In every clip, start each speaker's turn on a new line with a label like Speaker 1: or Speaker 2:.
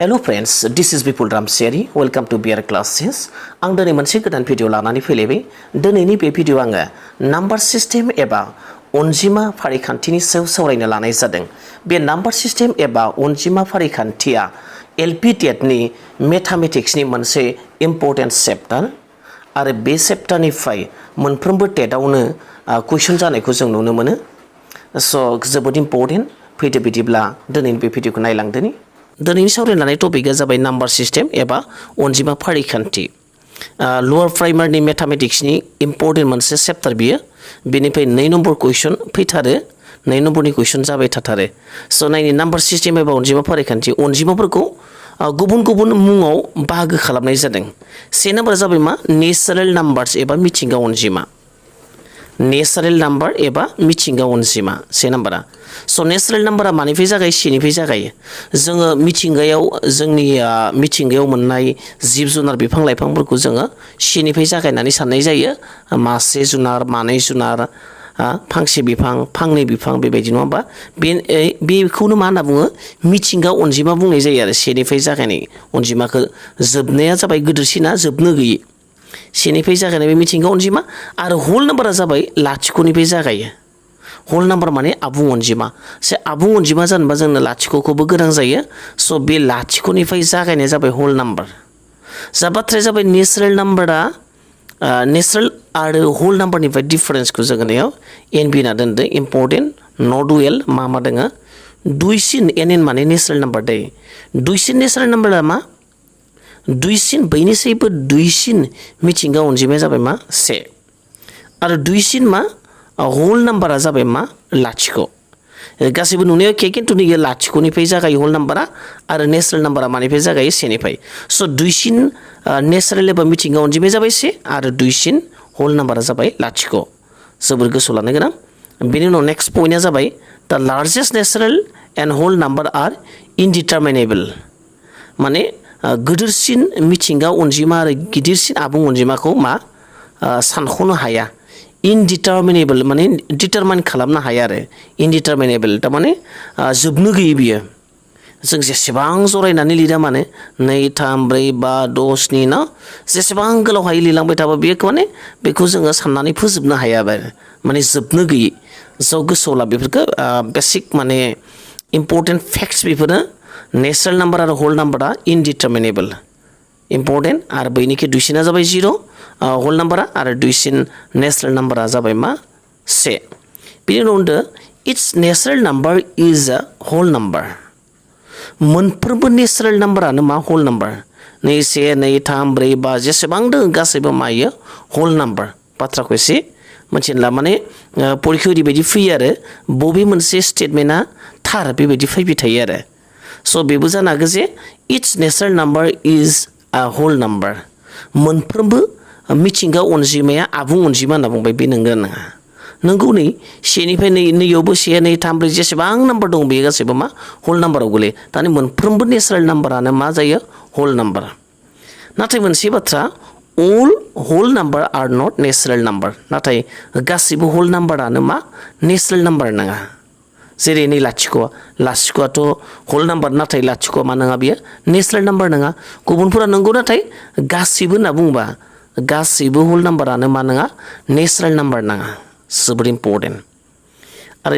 Speaker 1: Hello friends, this is Bipul Ramchiary. Welcome to B.Ed classes. आं दिनै मोनसे गोदान भिडिअ लानानै फैलायबाय। दिनैनि बे भिडिअ आङो नाम्बार सिस्टेम एबा अनजिमा फारिखान्थिनि सायाव सावरायनो लानाय जादों। बे नाम्बार सिस्टेम एबा अनजिमा फारिखान्थिया LP TET नि मेथामेटिक्सनि मोनसे इम्पोर्टेन्ट चैप्टार आरो बे चैप्टारनिफ्राय मोनफ्रोमबो टेटआवनो कुइसन जानायखौ जों नुनो मोनो। स' जोबोद इम्पोर्टेन्ट। फैदो बिदिब्ला दिनैनि बे भिडिअखौ नायलांदोनि। दिनैनि सावरायनाय टपिकआ जाबाय नाम्बार सिस्टेम एबा अनजिमा फारिखान्थि। लवार प्राइमारिनि मेथामेटिक्सनि इम्पोर्टेन्ट मोनसे चैप्टार बियो। बेनिफ्राय 2 नम्बर कुइसन फैथारो, 2 नम्बरनि कुइसन जाबाय थाथारो। स' नायनि नाम्बार सिस्टेम एबा अनजिमा फारिखान्थि अनजिमाफोरखौ गुबुन गुबुन मुङाव बाहागो खालामनाय जादों। से नाम्बारा जाबाय मा नेचारेल नाम्बार्स एबा मिथिंगा अनजिमा। नेचारेल नाम्बार एबा मिथिंगा अनजिमा से नाम्बारा। स' नेचारेल नाम्बारा मानिफ्राय जागायो? सेनिफ्राय जागायो। जोङो मिथिंगायाव जोंनि मिथिंगायाव मोननाय जिब जुनार बिफां लाइफांफोरखौ जोङो सेनिफ्राय जागायनानै साननाय जायो। मासे जुनार, मानै जुनार, फांसे बिफां, फांनै बिफां बेबायदि नङा होमबा? बेखौनो मा होनना बुङो? मिथिंगा अनजिमा बुंनाय जायो आरो सेनिफ्राय जागायनाय अनजिमाखौ। जोबनाया जाबाय गोदोरसिना जोबनो गैयै। सेनिफ्राय जागायनाय बे मिथिंगा अनजिमा आरो हल नाम्बारा जाबाय लाथिख'निफ्राय जागायो। हल नाम्बार माने आबुं अनजिमा। से आबुं अनजिमा जानोबा जोंनो लाथिख'खौबो गोनां जायो। स' बे लाथिख'निफ्राय जागायनाया जाबाय हल नाम्बार। जा बाथ्राया जाबाय नेचारेल नाम्बारा नेचारेल आरो हल नाम्बारनिफ्राय डिफारेन्सखौ जोङो नायाव एन बि होनना दोनदों। इम्पर्टेन्ट नट वेल मा दोङो? दुइसिन एन माने नेचारेल नाम्बार दै। दुइसिन नेचारेल नाम्बारा मा? दुइसिन बयनिख्रुइबो दुइसिन मिथिंगा अनजिमाया जाबाय मा? से। आरो दुइसिन मा? हल नाम्बारा जाबाय मा? लाथिख'। गासैबो नुनायाव एखे, खिन्थु नैयो लाथिख'निफ्राय जागायो हल नाम्बारा आरो नेचारेल नाम्बारा मानिफ्राय जागायो? सेनिफ्राय। स' दुइसिन नेचारेल एबा मिथिंगा अनजिमाया जाबाय से आरो दुइसिन हल नाम्बारा जाबाय लाथिख'। जोबोर गोसोआव लानो गोनां। बेनि उनाव नेक्स्ट पइन्टआ जाबाय दा largest natural and whole number are indeterminable. माने गिदिरसिन मिथिंगा अनजिमा आरो गिदिरसिन आबुं अनजिमाखौ मा सानख'नो हाया। इनडिटारमिनेबल माने डिटारमाइन खालामनो हाया आरो इनडिटारमिनेबल थारमाने जोबनो गैयै बियो। जों जेसेबां जरायनानै लिरा माने 2, 3, 4, 5, 6, 7 न जेसेबां गोलाव हायै लिरलांबाय थाबा बेखौ माने बेखौ जोङो साननानै फोजोबनो हाया आरो माने जोबनो गैयै। ज' गोसोआव ला बेफोरखौ बेसिक माने इम्पर्टेन्ट फेक्ट्स बेफोरो। नेचारेल नाम्बार आरो हल नाम्बारा इनडिटारमिनेबल इम्पर्टेन्ट आरो बैनिख्रुइ दुइसिना जाबाय 0 हल नाम्बारा आरो दुइसिन नेचारेल नाम्बारा जाबाय मा? से। बेनि उनाव होनदो it's natural number is a whole number. मोनफ्रोमबो नेचारेल नाम्बारानो मा? हल नाम्बार। 2, 1, 2, 3, 4, 5 जेसेबां दङ गासैबो मायो हल नाम्बार। बाथ्राखौ एसे मोनथिना माने परीक्षायाव ओरैबायदि फैयो आरो बबे मोनसे स्टेटमेन्टआ थार बेबायदि फैबाय थायो आरो। स' बेबो जानो हागौ जे इट्स नेचारेल नाम्बार इज आ हल नाम्बार। मोनफ्रोमबो मिथिंगा अनजिमाया आबुं अनजिमा होनना बुंबाय बे नंगौ नङा? नंगौ नै सेनिफ्राय नैयावबो 1, 2, 3, 4 जेसेबां नाम्बार दं बेयो गासैबो मा? हल नाम्बाराव गोलैयो। दानि मोनफ्रोमबो नेचारेल नाम्बारानो मा जायो? हल नाम्बार। नाथाय मोनसे बाथ्रा अल हल number are not natural number. नाथाय गासैबो हल नाम्बारानो मा? नेचारेल नाम्बार नङा। जेरै नै लाथिख'आथ' हल नाम्बार नाथाय लाथिख'आ मा नङा बियो? नेचारेल नाम्बार नङा। गुबुनफोरा नंगौ नाथाय गासैबो होनना बुङोबा गासैबो हल नाम्बारानो मा नङा? नेचारेल नाम्बार नङा। जोबोद इम्पर्टेन्ट। आरो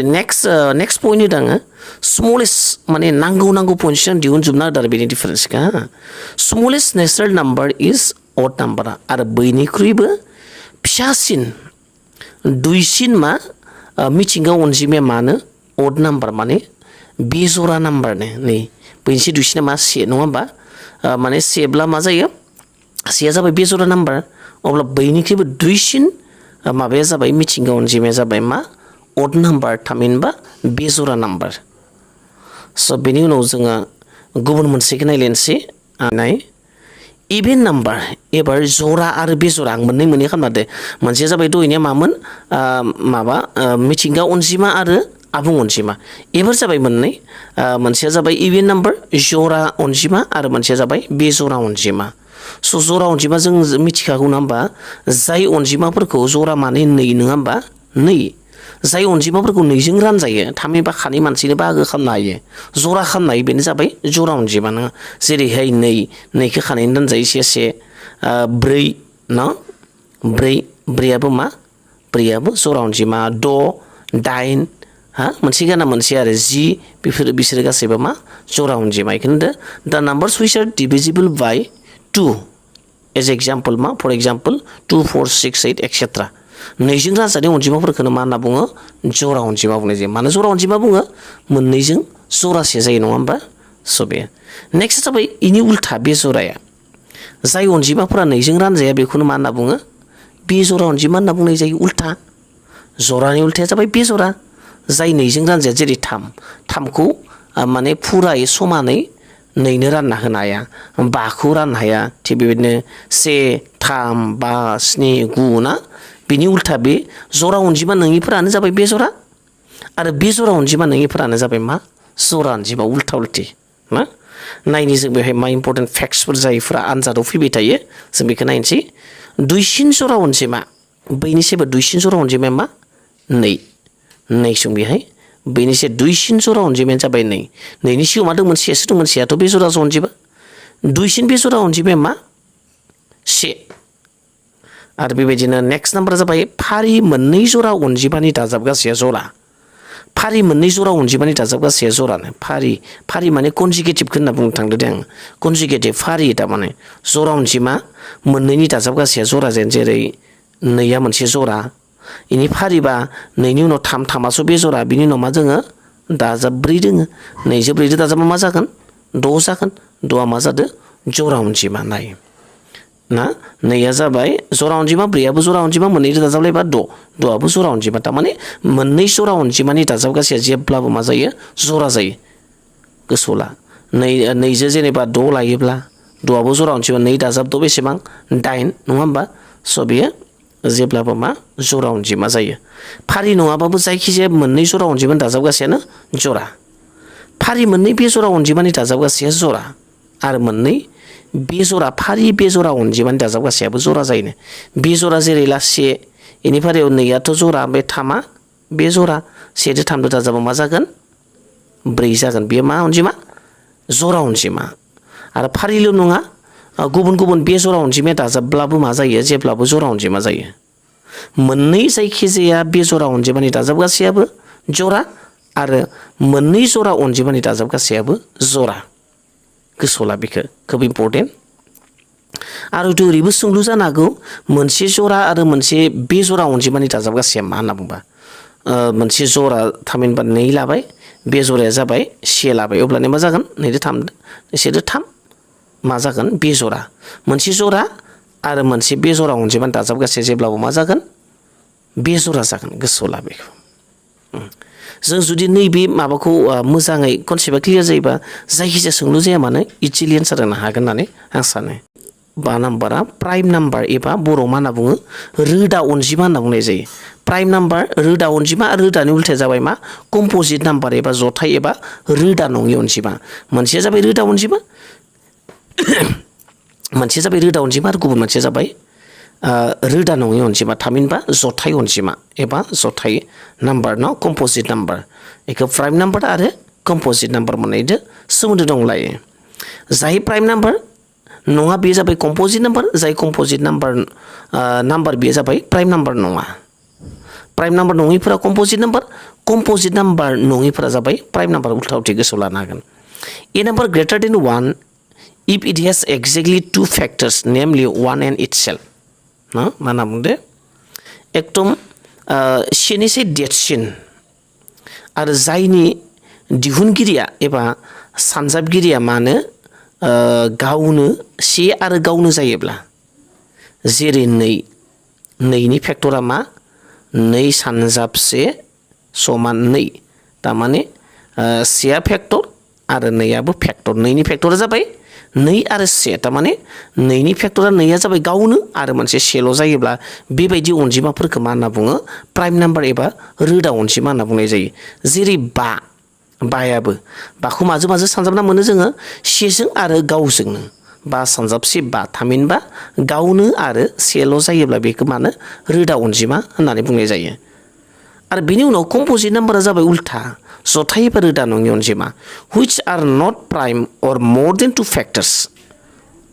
Speaker 1: नेक्स्ट पइन्ट होदों आङो स्मलेस्ट माने नांगौ पइन्टसो दिहुनजोबना होदों आरो बेनि डिफारेन्सखौ। स्मलेस्ट नेचारेल नाम्बार इज अड नाम्बारा आरो बयनिख्रुइबो फिसासिन दुइसिन मा मिथिंगा अनजिमाया मानो? अड नाम्बार माने बेजरा नाम्बारनो। नै बैनिसे दुइसिना मा? से नङा होमबा? माने सेब्ला मा जायो? सेया जाबाय बेजरा नाम्बार। अब्ला बैनिख्रुइबो दुइसिन माबाया जाबाय मिथिंगा अनजिमाया जाबाय मा? अड नाम्बार थामहिनबा बेजरा नाम्बार। स' बेनि उनाव जोङो गुबुन मोनसेखौ नायलायनोसै। इभेन नाम्बार एबार जरा आरो बेजरा आं मोननै खालामना होदो। मोनसेया जाबाय दहायनिया मामोन? माबा मिथिंगा अनजिमा आरो आबुं अनजिमा। एबार जाबाय मोननै। मोनसेया जाबाय इभेन नाम्बार जरा अनजिमा आरो मोनसेया जाबाय बेजरा अनजिमा। स' जरा अनजिमा जों मिथिखागौ नङा होमबा? जाय अनजिमाफोरखौ जरा माने 2 नङा होमबा? 2 जाय अनजिमाफोरखौ नैजों रानजायो थाम एबा खानै मानसिनो बाहागो खालामनो हायो जरा खालामनो हायो बेनो जाबाय जरा अनजिमा ना जेरैहाय नैखौ खानैनो रानजायो से ब्रै ना ब्रैयाबो मा ब्रैयाबो जरा अनजिमा 6 8 हा मोनसे गाना मोनसे आरो 10 बिसोर गासैबो मा जरा अनजिमा बेखौनो the numbers which are divisible by 2 as example मा फर एग्जाम्पल 2 4 6 8 एक्सेट्रा नैजों रानजानाय अनजिमाफोरखौनो मा होनना बुङो जरा अनजिमा बुंनाय जायो मानो जरा अनजिमा बुङो मोननैजों जरासे जायो नङा होमबा स' बे नेक्स्ट जाबाय इनि उल्था बे जराया जाय अनजिमाफोरा नैजों रानजाया बेखौनो मा होनना बुङो बे जरा अनजिमा होनना बुंनाय जायो उल्था जरानि उल्थाया जाबाय बे जरा जाय नैजों रानजाया जेरै थामखौ माने फुरायै समानै नैनो रानना होनो हाया 5खौ राननो हाया थिग बेबायदिनो 1 3 5 7 9 ना बिनि उल्था बे जरा अनजिमा नङिफोरानो जाबाय बे जरा आरो बे जरा अनजिमा नङिफोरानो जाबाय मा जरा अनजिमा उल्था उल्थि ना नायनि जों बेहाय मा इम्पर्टेन्ट फेक्ट्सफोर जायफोरा आनजादाव फैबाय थायो जों बेखौ नायनोसै दुइसिन जरा अनजिमा बैनिसेबो दुइसिन जरा अनजिमाया मा नै जों बेहाय बेनिसे दुइसिन जरा अनजिमायानो जाबाय नैनि सिगाङाव मा दंमोन सेसो दंमोन सेयाथ' बे जरा अनजिमा दुइसिन बे जरा अनजिमाया मा 1 आरो बेबायदिनो नेक्स्ट नाम्बारा जाबाय फारि मोननै जरा अनजिमानि दाजाबगासेया जरा फारि मोननै जरा अनजिमानि दाजाबगासेया जरानो फारि माने कनजुगेटिभखौ होनना बुंनो थांदों दे आं कनजुगेटिभ फारि थारमाने जरा अनजिमा मोननैनि दाजाबगासेया जरा जेरै नैया मोनसे जरा इनि फारिबा नैनि उनाव थामासो बे जरा बिनि उनाव मा दोङो दाजाब 4 दोङो 2 जों 4 दाजाबा मा जागोन 6 जागोन 6आ मा जादों जरा अनजिमा नाय ना नैया जाबाय जरा अनजिमा 4आबो जरा अनजिमा मोननैजों दाजाबलायबा 6आबो जरा अनजिमा थारमाने मोननै जरा अनजिमानि दाजाबगासेया जेब्लाबो मा जायो जरा जायो गोसोआव ला नैजों जेनेबा 6 लायोब्ला 6आबो जरा अनजिमा 2 दाजाब 6 बेसेबां 8 नङा होमबा स' बेयो जेब्लाबो मा जरा अनजिमा जायो फारि नङाबाबो जायखिजाया मोननै जरा अनजिमानि दाजाबगासेयानो जरा फारि मोननै बे जरा अनजिमानि दाजाबगासेया जरा आरो मोननै बे जरा फारि बे जरा अनजिमानि दाजाबगासेयाबो जरा जायोनो बे जरा जेरै ला 1 इनि फारियाव 2आथ' जरा बे 3आ बे जरा 1 जों 3 जों दाजाबा मा जागोन 4 जागोन बेयो मा अनजिमा जरा अनजिमा आरो फारिल' नङा गुबुन बे जरा अनजिमाया दाजाबब्लाबो मा जायो जेब्लाबो जरा अनजिमा जायो मोननै जायखिजाया बे जरा अनजिमानि दाजाबगासेयाबो जरा आरो मोननै जरा अनजिमानि दाजाबगासेयाबो जरा गोसोआव ला बेखौ खोब इम्पर्टेन्ट आरो ओरैबो सोंलु जानो हागौ मोनसे जरा आरो मोनसे बे जरा अनजिमानि दाजाबगासेया मा होनना बुंबा मोनसे जरा थामहिनबा 2 लाबाय बे जराया जाबाय 1 लाबाय अब्लानिया मा जागोन 2 जों 3 1 जों 3 मा जागोन बे जरा मोनसे जरा आरो मोनसे बे जरा अनजिमानि दाजाबगासेया जेब्लाबो मा जागोन बे जरा जागोन गोसोआव ला बेखौ जों जुदि नैबे माबाखौ मोजाङै कनसेप्टआ क्लियार जायोबा जायखिजाया सोंलु जाया मानो इजिलि एन्सार होनो हागोन होननानै आं सानो बा नाम्बारा प्राइम नाम्बार एबा बर'आव मा होनना बुङो रोदा अनजिमा होनना बुंनाय जायो प्राइम नाम्बार रोदा अनजिमा आरो रोदानि उल्थाया जाबाय मा कम्पजिट नाम्बार एबा जथाय एबा रोदा नङि अनजिमा मोनसेया जाबाय रोदा अनजिमा मोनसेया जाबाय रोदा अनजिमा आरो गुबुन मोनसेया जाबाय रोदा नङि अनजिमा थामहिनबा जथाय अनजिमा एबा जथाय नाम्बार न कम्पजिट नाम्बार बेखौ प्राइम नाम्बार आरो कम्पजिट नाम्बार मोननैजों सोमोन्दो दंलायो जाय प्राइम नाम्बार नङा बे जाबाय कम्पजिट नाम्बार जाय कम्पजिट नाम्बार बेयो जाबाय प्राइम नाम्बार नङा प्राइम नाम्बार नङिफोरा कम्पजिट नाम्बार नङिफोरा जाबाय प्राइम नाम्बार उल्था उल्थि गोसोआव लानो हागोन ए नाम्बार ग्रेटार देन 1 if it has exactly 2 factors namely 1 and itself ना मा होनना बुंदो एकदम सेनिसे देरसिन आरो जायनि दिहुनगिरिया एबा सानजाबगिरिया मानो गावनो से आरो गावनो जायोब्ला जेरै 2नि फेक्टरा मा 2 सानजाब 1 समान 2 थारमाने सेया फेक्टर आरो 2आबो फेक्टर 2नि फेक्टरा जाबाय 2 आरो 1 थारमाने 2नि फेक्टरा 2आ जाबाय गावनो आरो मोनसे सेल' जायोब्ला बेबायदि अनजिमाफोरखौ मा होनना बुङो प्राइम नाम्बार एबा रोदा अनजिमा होनना बुंनाय जायो जेरै 5याबो 5खौ माजों सानजाबना मोनो जोङो 1जों आरो गावजोंनो 5 सानजाब 1 5 थामहिनबा गावनो आरो सेल' जायोब्ला बेखौ मानो रोदा अनजिमा होननानै बुंनाय जायो आरो बिनि उनाव कम्पोजिट नाम्बारा जाबाय उल्था जथाय एबा रोदा नङि अनजिमा which are not prime or more than 2 factors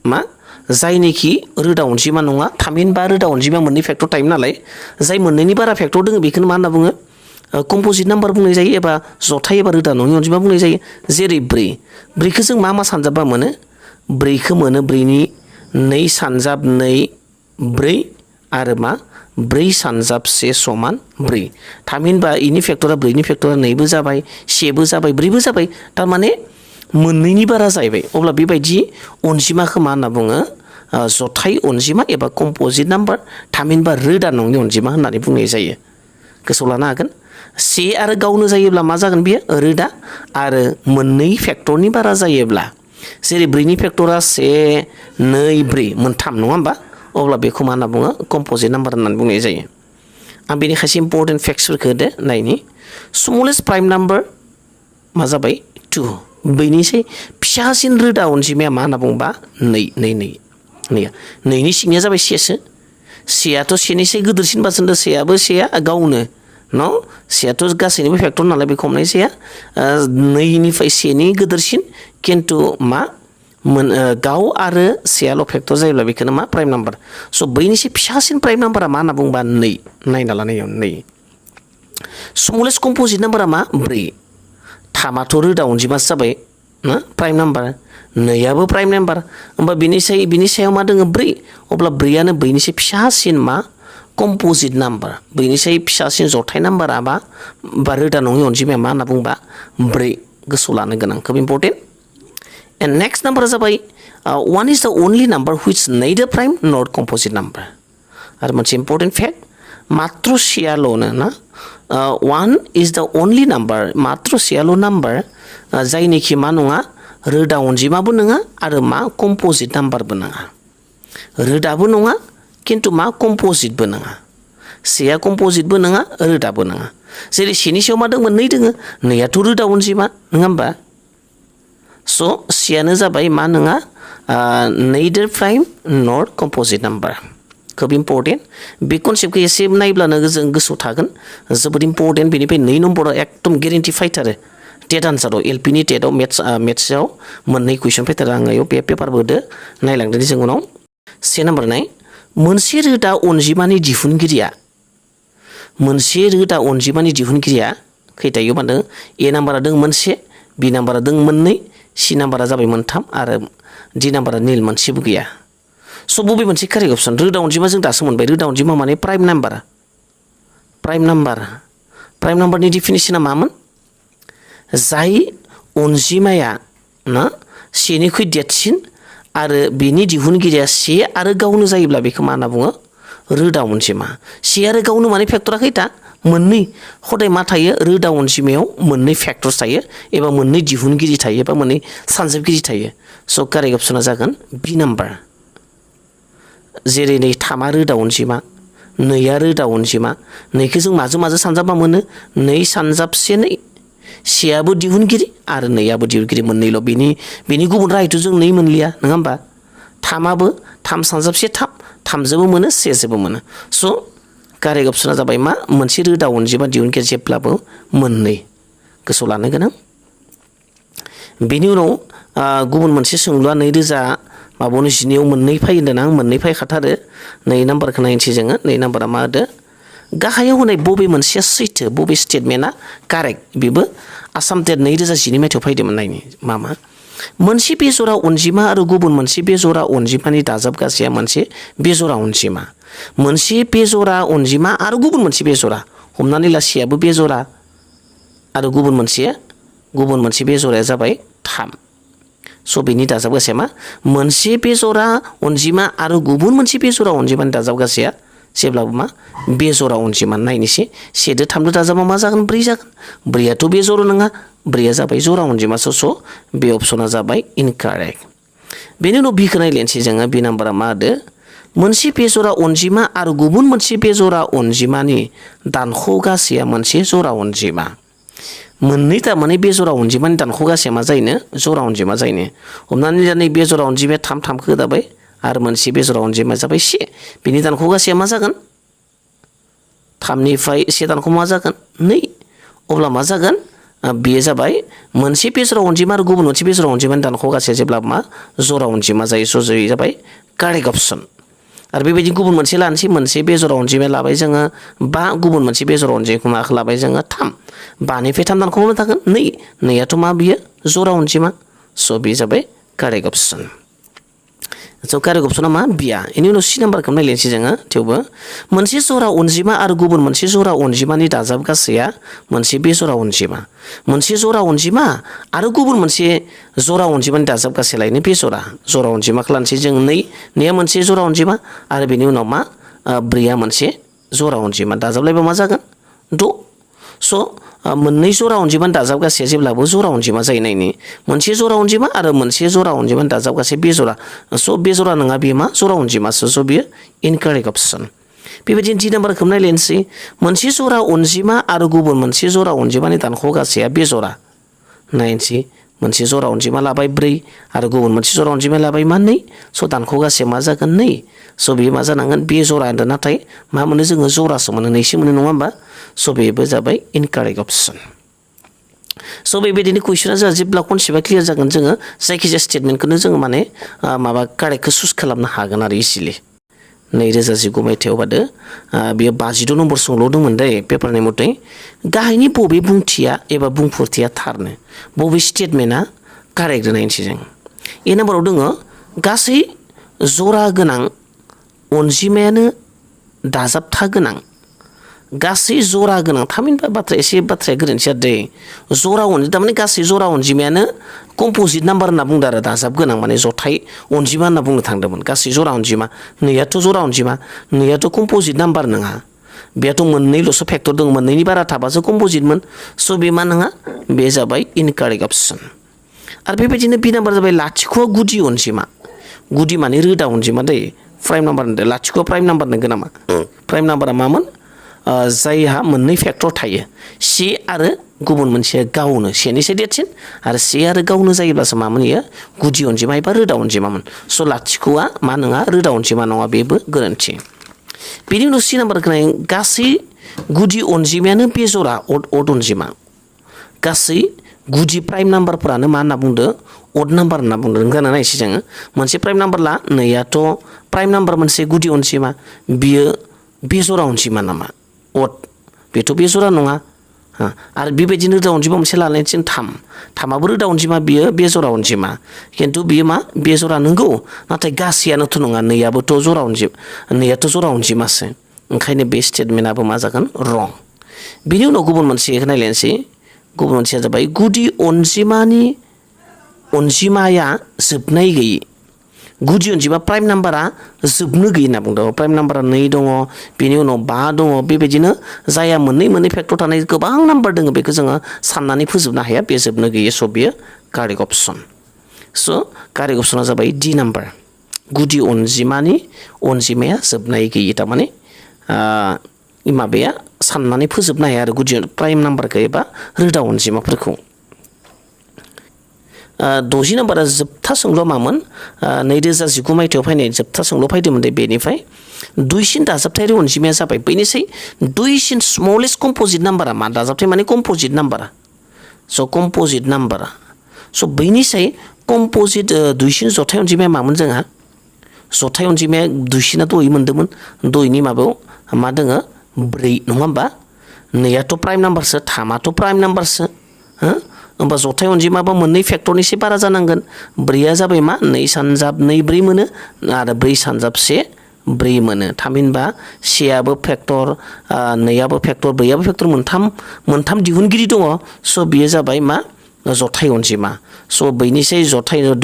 Speaker 1: मा जायनिखि रोदा अनजिमा नङा थामहिनबा रोदा अनजिमा मोननै फेक्टर थायो नालाय जाय मोननैनि बारा फेक्टर दङ बेखौनो मा होनना बुङो कम्पोजिट नाम्बार बुंनाय जायो एबा जथाय एबा रोदा नङि अनजिमा बुंनाय जायो जेरै 4 खौ जों मा सानजाबा मोनो 4 खौ मोनो 4 नि 2 सानजाब 2 4 आरो मा 4 सानजाब 1 समान 4 थामहिनबा इनि फेक्टरा 4 नि फेक्टरा 2 बो जाबाय 1 बो जाबाय 4 बो जाबाय थारमाने मोननैनि बारा जाहैबाय अब्ला बेबायदि अनजिमाखौ मा होनना बुङो जथाय अनजिमा एबा कम्पोजिट नाम्बार थामहिनबा रोदा नङि अनजिमा होननानै बुंनाय जायो गोसोआव लानो हागोन 1 आरो गावनो जायोब्ला मा जागोन बेयो रोदा आरो मोननै फेक्टरनि बारा जायोब्ला जेरै 4 नि फेक्टरा 1 2 4 मोनथाम नङा होमबा अब्ला बेखौ मा होनना बुङो कम्पोजिट नाम्बार होननानै बुंनाय जायो आं बेनि खायसे इम्पर्टेन्ट फेक्ट्सफोरखौ होदो नायनि स्मलेस्ट प्राइम नाम्बार मा जाबाय 2 बैनिसै फिसासिन रोदा अनजिमाया मा होनना बुङोबा 2 नि सिंनिया जाबाय 1 सेयाथ' 1निसै गिदिरसिनबासो 1आबो 1आ गावनो न' 1आथ' गासैनिबो फेक्टर नालाय बेखौ हमनाय जाया 2निफ्राय 1नि गिदिरसिन खिन्थु मा गाव आरो 1आल' फेक्टर जायोब्ला बेखौनो मा प्राइम नाम्बार स' बैनिसै फिसासिन प्राइम नाम्बारा मा होनना बुङोबा 2 नायना लानायाव 2 स्मलेस्ट कम्पोजिट नाम्बारा मा 4 थामाथ' रोदा अनजिमासो जाबाय ना प्राइम नाम्बार 2आबो प्राइम नाम्बार होमबा बिनि सायाव मा दङ 4 अब्ला 4आनो बैनिसै फिसासिन मा कम्पोजिट नाम्बार बैनिसै फिसासिन जथाय नाम्बारा बा रोदा नङि अनजिमाया मा होनना बुंबा 4 गोसोआव लानो गोनां खोब इम्पर्टेन्ट एन्ड नेक्स्ट नाम्बारा जाबाय 1 is the only number which neither prime nor composite number आरो मोनसे इम्पर्टेन्ट फेक्ट मात्र 1आल'नो ना 1 is the only number मात्र 1आल' नाम्बार जायनिखि मा नङा रोदा अनजिमाबो नङा आरो मा कम्पोजिट नाम्बारबो नङा रोदाबो नङा खिन्थु मा कम्पोजिटबो नङा 1आ कम्पोजिटबो नङा रोदाबो नङा जेरै 1नि सायाव मा दंमोन 2 दङ 2आथ' रोदा अनजिमा नङा होमबा स' 1आनो जाबाय मा नङा neither prime nor composite number खोब इम्पर्टेन्ट बे कनसेप्टखौ एसे नायब्लानो जों गोसोआव थागोन जोबोद इम्पर्टेन्ट बेनिफ्राय 2 नम्बराव एकदम गेरेन्टि फायथारो टेट आनसाराव LPनि टेटआव मेथ्सआव मोननै कुइसन फैथारो आङो बे पेपारबो होदो नायलांदों जों उनाव 1 नाम्बार नाय मोनसे रोदा अनजिमानि दिहुनगिरिया खैथायाव बान्दों ए नाम्बारा दं 1 बि नाम्बारा दं 2 सि नाम्बारा जाबाय 3 आरो डि नाम्बारा निल मोनसेबो गैया स' बबे मोनसे कारेक्ट अपसन रोदा अनजिमा जों दासो मोनबाय रोदा अनजिमा माने प्राइम नाम्बारनि डिफिनिसना मामोन जाय अनजिमाया ना 1निख्रुइ देरसिन आरो बेनि दिहुनगिरिया 1 आरो गावनो जायोब्ला बेखौ मा होनना बुङो रोदा अनजिमा 1 आरो गावनो माने फेक्टरा खैथा मोननै हदाय मा थायो रोदा अनजिमायाव मोननै फेक्टर्स थायो एबा मोननै दिहुनगिरि थायो एबा मोननै सानजाबगिरि थायो स' कारेक्ट अपसना जागोन बि नाम्बार जेरै 3आ रोदा अनजिमा 2आ रोदा अनजिमा 2खौ जों माजों सानजाबा मोनो 2 सानजाब 1 2आबो दिहुनगिरि आरो 2आबो दिहुनगिरि मोननैल' बेनि गुबुन राहायथ' जों 2 मोनलिया नङा होमबा 3आबो 3 सानजाब 1 3जोबो मोनो 1जोबो मोनो स' कारेक्ट अपसना जाबाय मा मोनसे रोदा अनजिमा दिहुनगिरि जेब्लाबो 2 गोसोआव लानो गोनां बेनि उनाव गुबुन मोनसे सोंलुआ 2019 मोननै फैयो होनदों आं मोननै फैखाथारो 2 नाम्बारखौ नायनोसै जोङो 2 नाम्बारा मा होदो गाहायाव होनाय बबे मोनसेया सैथो बबे स्टेटमेन्टआ कारेक्ट बेबो आसाम टेट 2012 मायथाइयाव फैदोंमोन नायनि मा मोनसे बेजरा अनजिमा आरो गुबुन मोनसे बेजरा अनजिमानि दाजाबगासैया मोनसे बेजरा अनजिमा मोनसे बेजरा अनजिमा आरो गुबुन मोनसे बेजरा हमनानै ला 1आबो बेजरा आरो गुबुन मोनसे बेजराया जाबाय 3 स' बेनि दाजाबगासैया मा मोनसे बेजरा अनजिमा आरो गुबुन मोनसे बेजरा अनजिमानि दाजाबगासैया जेब्लाबो मा बेजरा अनजिमा नायनोसै 1 दो 3 दो दाजाबा मा जागोन 4 जागोन 4आथ' बेजरा नङा 4आ जाबाय जरा अनजिमा स' बे अपसना जाबाय इनकारेक्ट बेनि उनाव बिखौ नायलायनोसै जोङो बि नाम्बारा मा होदो मोनसे बेजरा अनजिमा आरो गुबुन मोनसे बेजरा अनजिमानि दानख'गासैया मोनसे जरा अनजिमा मोननै थारमाने बेजरा अनजिमानि दानख'गासैया मा जायोनो जरा अनजिमा जायोनो हमनानै ला नै बेजरा अनजिमाया 3 खौ होदाबाय आरो मोनसे बेजरा अनजिमाया जाबाय 1 बिनि दानख'गासैया मा जागोन थामनिफ्राय से दानख' मा जागोन 2 अब्ला मा जागोन बेयो जाबाय मोनसे बेजरा अनजिमा आरो गुबुन मोनसे बेजरा अनजिमानि दानख' गासैया जेब्ला मा जरा अनजिमा जायो स' जयै जाबाय कारेक्ट अपसन आरो बेबायदि गुबुन मोनसे लानोसै मोनसे बेजरा अनजिमा लाबाय जोङो 5 गुबुन मोनसे बेजरा अनजिमाखौ मा लाबाय जोङो 3 5निफ्राय 3 दानख' मा थागोन 2 2आथ' मा बियो जरा अनजिमा स' बे जाबाय कारेक्ट अपसन स' कारेक्ट अपसना मा बिया इनि उनाव सी नाम्बारखौ नायलायनोसै जोङो थेवबो मोनसे जरा अनजिमा आरो गुबुन मोनसे जरा अनजिमानि दाजाब गासैया मोनसे बेजरा अनजिमा मोनसे जरा अनजिमा आरो गुबुन मोनसे जरा अनजिमानि दाजाब गासै लायनो बेजरा जरा अनजिमाखौ लानोसै जों 2 2आ मोनसे जरा अनजिमा आरो बेनि उनाव मा 4आ मोनसे जरा अनजिमा दाजाबलायबा मा जागोन 6 स' मोननै जरा अनजिमानि दाजाब गासैया जेब्लाबो जरा अनजिमा जायो नायनि मोनसे जरा अनजिमा आरो मोनसे जरा अनजिमानि दाजाब गासै बेजरा स' बेजरा नङा बेयो मा जरा अनजिमासो स' बेयो इनकारेक्ट अपसन बेबायदिनो डी नाम्बारखौ नायलायनोसै मोनसे जरा अनजिमा आरो गुबुन मोनसे जरा अनजिमानि दानख' गासैया बेजरा नायनोसै मोनसे जरा अनजिमा लाबाय 4 आरो गुबुन मोनसे जरा अनजिमा लाबाय मा 2 स' दानख' गासैया मा जागोन 2 स' बेयो मा जानांगोन बेजरा होनदों नाथाय मा मोनो जोङो जरासो मोनो 2सो मोनो नङा होमबा स' बेबो जाबाय इनकारेक्ट अपसन स' बेबायदिनो कुइसना जोंहा जेब्ला कनसेप्टआ क्लियार जागोन जोङो जायखिजाया स्टेटमेन्टखौनो जोङो माने माबा कारेक्टखौ चुज खालामनो हागोन आरो इजिलि 2019 मायथाइयाव बादो बेयो 56 नम्बर सोंलुदोंमोन दै पेपारनि मथे गाहायनि बबे बुंथिया एबा बुंफोरथिया थारनो बबे स्टेटमेन्टआ कारेक्ट नायनोसै जों ए नाम्बाराव दङ गासै जरा गोनां अनजिमायानो दाजाबथा गोनां गासै जरा गोनां थामहिनबा बाथ्राया गोरोन्थि जादों जरा थारमाने गासै जरा अनजिमायानो कम्प'जिट नाम्बार होनना बुंदों आरो दाजाब गोनां माने जथाय अनजिमा होनना बुंनो थांदोंमोन गासै जरा अनजिमा 2आथ' जरा अनजिमा 2आथ' कम्प'जिट नाम्बार नङा बेयाथ' मोननैल'सो फेक्टर दं मोननैनि बारा थाबासो कम्प'जिटमोन स' बे मा नङा बे जाबाय इनकारेक्ट अपसन आरो बेबायदिनो बि नाम्बार जाबाय लाथिख'आ गुदि अनजिमा गुदि माने रोदा अनजिमा दै प्राइम नाम्बार होनदों लाथिख'आ प्राइम नाम्बार नंगौ नामा प्राइम नाम्बारा मामोन जायहा मोननै फेक्टर थायो से आरो गुबुन मोनसे गावनो सेनिसाय देरसिन आरो से आरो गावनो जायोब्लासो मामोन इयो गुदि अनजिमा एबा रोदा अनजिमामोन स' लाथिख'आ मा नङा रोदा अनजिमा नङा बेबो गोरोन्थि बेनि उनाव सी नाम्बारखौ नाय गासै गुदि अनजिमायानो बेजरा अड अनजिमा गासै गुदि प्राइम नाम्बारफोरानो मा होनना बुंदों अड नाम्बार होनना बुंदों नोंगोना नायसै जोङो मोनसे प्राइम नाम्बार ला 2आथ' प्राइम नाम्बार मोनसे गुदि अनजिमा बियो बेजरा अनजिमा नामा अड बेथ' बेजरा नङा आरो बेबायदिनो रोदा अनजिमा मोनसे लानानै जों 3आबो रोदा अनजिमा बियो बेजरा अनजिमा खिन्थु बियो मा बेजरा नंगौ नाथाय गासैयानोथ' नङा 2आबोथ' जरा अनजिमा 2आथ' जरा अनजिमासो ओंखायनो बे स्टेटमेन्टआबो मा जागोन रं बिनि उनाव गुबुन मोनसेखौ नायलायनोसै गुबुन मोनसेया जाबाय गुदि अनजिमाया जोबनाय गैयै गुदि अनजिमा प्राइम नाम्बारा जोबनो गैयै होनना बुंदों प्राइम नाम्बारा 2 दङ बेनि उनाव 5 दङ बेबायदिनो जायहा मोननै फेक्टर थानाय गोबां नाम्बार दङ बेखौ जोङो साननानै फोजोबनो हाया बे जोबनो गैयै स' बेयो कारेक्ट अपसन स' कारेक्ट अपसना जाबाय डी नाम्बार गुदि अनजिमाया जोबनाय गैयै थारमाने माबाया साननानै फोजोबनो हाया आरो गुदि प्राइम नाम्बारखौ एबा रोदा अनजिमाफोरखौ 60 नाम्बारा जोबथा सोंलुआ मामोन 2019 मायथाइयाव फैनाय जोबथा सोंलु फैदोंमोन दे बेनिफ्राय दुइसिन दाजाबथायारि अनजिमाया जाबाय बैनिसाय दुइसिन स्मलेस्ट कम्प'जिट नाम्बारा मा दाजाबथाय माने कम्प'जिट नाम्बारा स' कम्प'जिट नाम्बारा स' बैनिसाय कम्प'जिट दुइसिन जथाय अनजिमाया मामोन जोंहा जथाय अनजिमाया दुइसिना दहाय मोन्दोंमोन दहायनि माबायाव मा दोङो 4 नङा होमबा 2आथ' प्राइम नाम्बारसो 3आथ' प्राइम नाम्बारसो होमबा जथाय अनजिमाबा मोननै फेक्टरनिसो बारा जानांगोन 4आ जाबाय मा 2 सानजाब 2 4 मोनो आरो 4 सानजाब 1 4 मोनो थामहिनबा सेआबो फेक्टर 2आबो फेक्टर 4आबो फेक्टर मोनथाम दिहुनगिरि दङ स' बेयो जाबाय मा जथाय अनजिमा स' बैनिसाय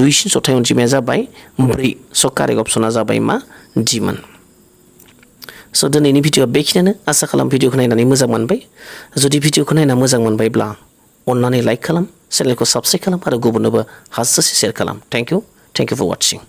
Speaker 1: दुइसिन जथाय अनजिमाया जाबाय 4 स' कारेक्ट अपसना जाबाय मा डिमोन स' दिनैनि भिडिअ'आ बेखिनियानो आसा खालाम भिडिअ'खौ नायनानै मोजां मोनबाय जुदि भिडिअ'खौ नायना मोजां मोनबायब्ला अन्नानै लाइक खालाम चेनेलखौ साबस्क्राइब खालाम आरो गुबुननोबो हाजासे शेयार खालाम थेंक इउ फर वाचिं